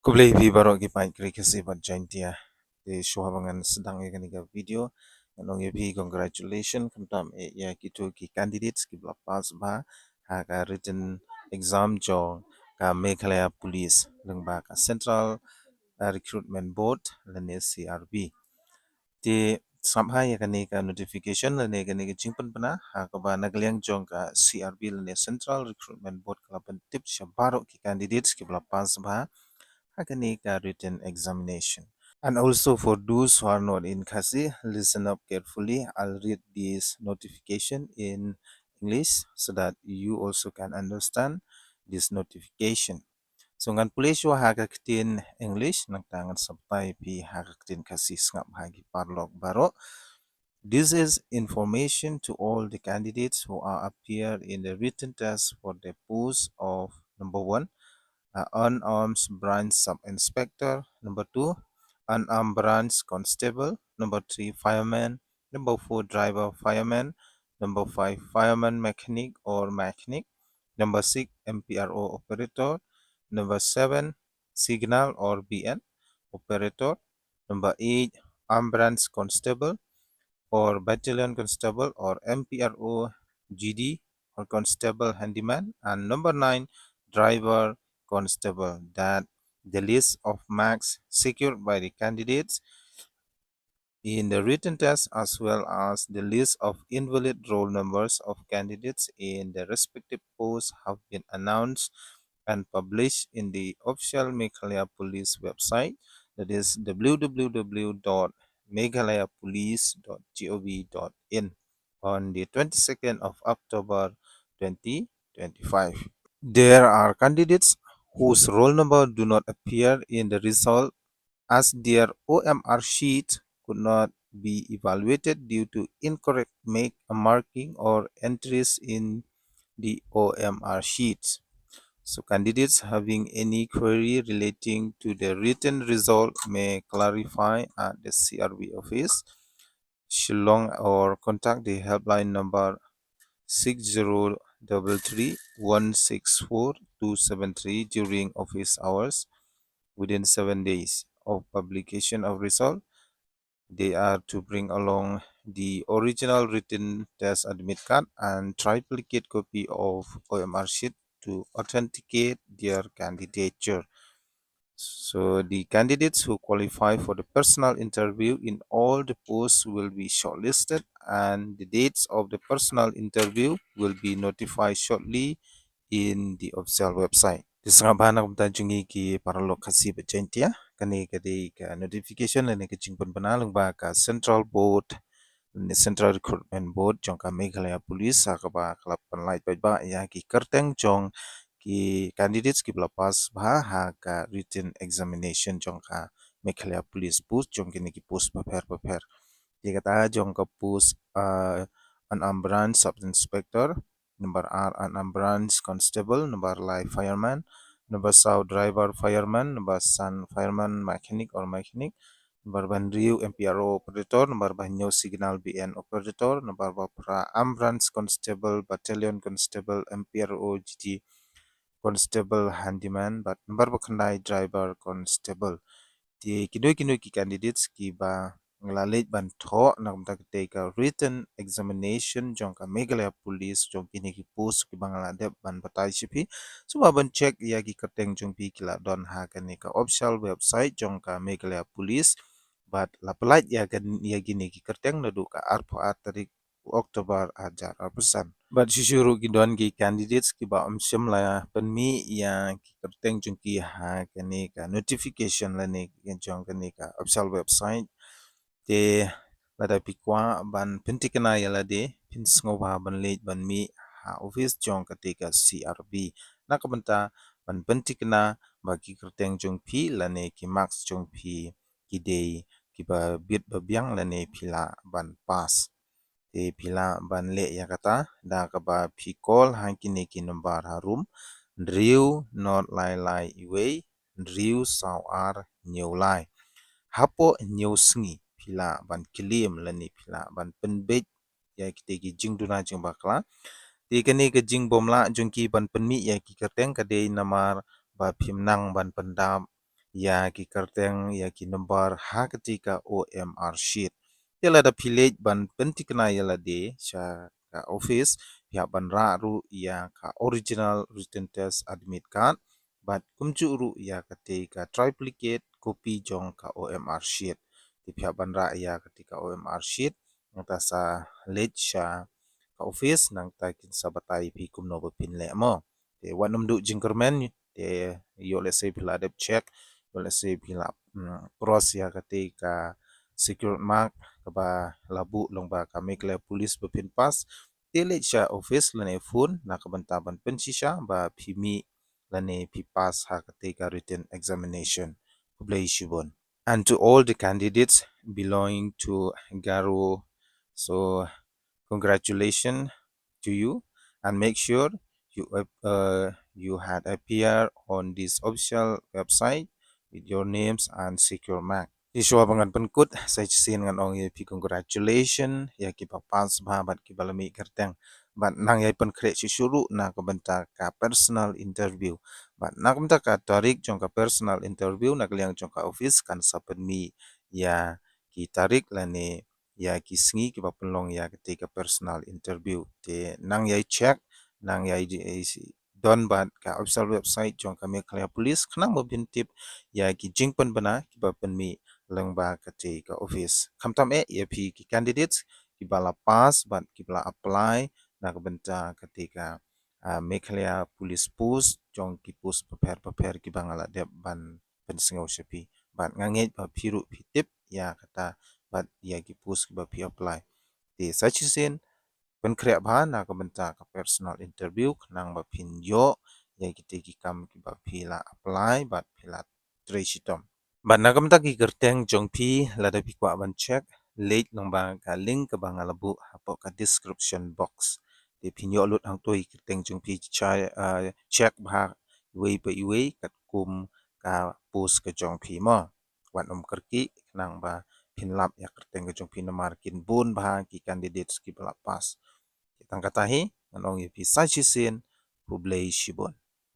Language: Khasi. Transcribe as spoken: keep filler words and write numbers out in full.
Khublei phi baroh ki paid kri Khasi bad Jaintia. Te shuwa ba ngan sdang ïa kane ka video, ngan ong ïa phi congratulations khamtam eh ïa kito ki candidates kiba la pass bha ha ka written exam jong ka Meghalaya Police lyngba ka Central, uh, Recruitment Board lane C R B. Te sngap bha ïa kane ka notification lane kane ka jingpynbna ha kaba na ka liang jong ka C R B lane Central Recruitment Board ka la pyntip sha baroh ki candidates kiba la pass bha ha kane ka written examination. And also for those who are not in Khasi, listen up carefully. I'll read this notification in English so that you also can understand this notification. So ngan pule shuwa ha ka ktien English, nangta ngan sa batai phi ha ka ktien Khasi. Sngap bha ki paralok baroh. This is information to all the candidates who are appear in the written test for the post of number one, uh, unarmed branch sub inspector, number two, unarmed branch constable, number three, fireman, number four, driver fireman, number five, fireman mechanic or mechanic, number six, M P R O operator, number seven, signal or B N operator, number eight, armed branch constable or battalion constable or M P R O G D or constable handyman, and number nine, driver constable. That the list of marks secured by the candidates in the written test as well as the list of invalid roll numbers of candidates in the respective posts have been announced and published in the official Meghalaya Police website, that is w w w dot meghalaya police dot g o v dot in, on the twenty-second of October twenty twenty-five. There are candidates whose roll number do not appear in the result as their O M R sheet could not be evaluated due to incorrect make, marking or entries in the O M R sheets. So candidates having any query relating to the written result may clarify at the C R B office, Shillong, or contact the helpline number six zero double three one six four two seven three during office hours within seven days of publication of result. They are to bring along the original written test admit card and triplicate copy of O M R sheet to authenticate their candidature. So the candidates who qualify for the personal interview in all the posts will be shortlisted, and the dates of the personal interview will be notified shortly in the official website. Te sngap bha na ka bynta jong ngi ki paralok Khasi bad Jaintia, kane ka dei ka notification lane ka jingpynbna lyngba ka Central Board, Central Recruitment Board jong ka Meghalaya Police, ha kaba ka la pynlait paidbah ïa ki kyrteng jong ki candidates kiba la pass bha ha ka written examination jong ka Meghalaya Police post jong kine ki post bapher bapher. Te kata jong ka post, uh, unarmed branch sub inspector, number ar unarmed branch constable, number lai fireman, number saw driver fireman, number san fireman mechanic or mechanic, number ba hynriew M P R O operator, number ba hynñiew signal B N operator, number ba phra armed branch constable, battalion constable, M P R O G D constable handyman, bad number ba khyndai driver constable. Te kino kino ki candidates kiba nga la leit ban thoh na ka bynta katei ka written examination jong ka Meghalaya Police jong kine ki post kiba nga la dep ban batai sha phi. Sngewbha ban check ïa ki kyrteng jong phi, ki la don ha kane ka official website jong ka Meghalaya Police. Bad la pyllait ïa kan, ïa kine ki kyrteng naduh ka arphew ar tarik October hajar arphew san. Bad shuh shuh ruh ki don ki candidates kiba ym shym la pynmih ïa ki kyrteng jong ki ha kane ka notification lane jong kane ka official website. Te lada phi kwah ban pynthikna ïa lade, phin sngewbha ban leit ban mih ha office jong kata ka C R B na ka bynta ban pynthikna ba ki kyrteng jong phi lane ki marks jong phi ki dei kiba bit ba biang lane phi lah ban pass. Te phi lah ban leh ïa kata da kaba phi call ha kine ki nombar harum: hynriew nod lai lai wei, hynriew saw ar hynñiew lai. Hapoh hynñiew sngi phi lah ban claim lane phi lah ban pynbeit ïa kita ki jingduna jingbakla. Te kane ka jingbymlah jong ki ban pynmih ïa ki kyrteng ka dei namar ba phim nang ban pyndap ïa ki kyrteng, ïa ki number ha kata ka O M R sheet. Te lada phi leit ban pynthikna ïa lade sha ka office, phi hap ban rah ruh ïa ka original written test admit card bad kumjuh ruh ïa kata ka triplicate copy jong ka O M R sheet. Te phi hap ban rah ïa kata ka O M R sheet, nangta sa leit sha ka office, nangta kin sa batai phi kumno ba phin leh mo. Te wat nym duh jingkyrmen, te ïoh lehse phi la dep check, ïoh lehse phi la, mm, cross ïa kata ka secure mark kaba la buh lyngba ka Meghalaya Police ba phin pass. Te leit sha office lane phone na ka bynta ban pynshisha ba phi mih lane phi pass ha kata ka written examination. Khublei shibun. And to all the candidates belonging to Garo, so congratulations to you, and make sure you ap- uh, you had appear on this official website with your names and secure mark. Te shuwa ba ngan pynkut, sa shisien ngan ong ïa phi congratulations ïa kiba pass bha bad kiba la mih kyrteng. Bad nang ïai pynkhreh shuh shuh ruh na ka bynta ka personal interview. Bad na ka bynta ka tarik jong ka personal interview, na ka liang jong ka office kan sa pynmih ïa ki tarik lane ïa ki sngi kiba pynlong ïa kata ka personal interview. Te nang ïai check, nang ïai di- ïai si- don bad ka official website jong ka Meghalaya Police khnang ba phin tip ïa ki jingpynbna kiba pynmih lyngba kata ka office. Khamtam eh ïa phi ki candidates kiba la pass bad kiba la apply na ka bynta kata ka, ah, Meghalaya Police Post jong ki post bapher bapher kiba nga la dep ban pynsngew sha phi. Bad nga ngeit ba phi ruh phi tip ïa kata bad ïa ki post kiba phi apply. Te sa shisien pynkhreh bha na ka bynta ka personal interview khnang ba phin ïoh ïa kita ki kam kiba phi la apply bad phi la trei shitom. Bad na ka bynta ki kyrteng jong phi, lada phi kwah ban check, leit lyngba ka link kaba nga la buh hapoh ka description box. Te phin ïoh lut hangto ïa ki kyrteng jong phi, cha- ah, check bha iwei pa iwei katkum ka post ka jong phi mo. Wat nym kyrkieh khnang ba phin lap ïa kyrteng ka jong phi namar kin bun bha ki candidates kiba la pass. Te tang kata hi, ngan ong ïa phi sa shisien, khublei shibun.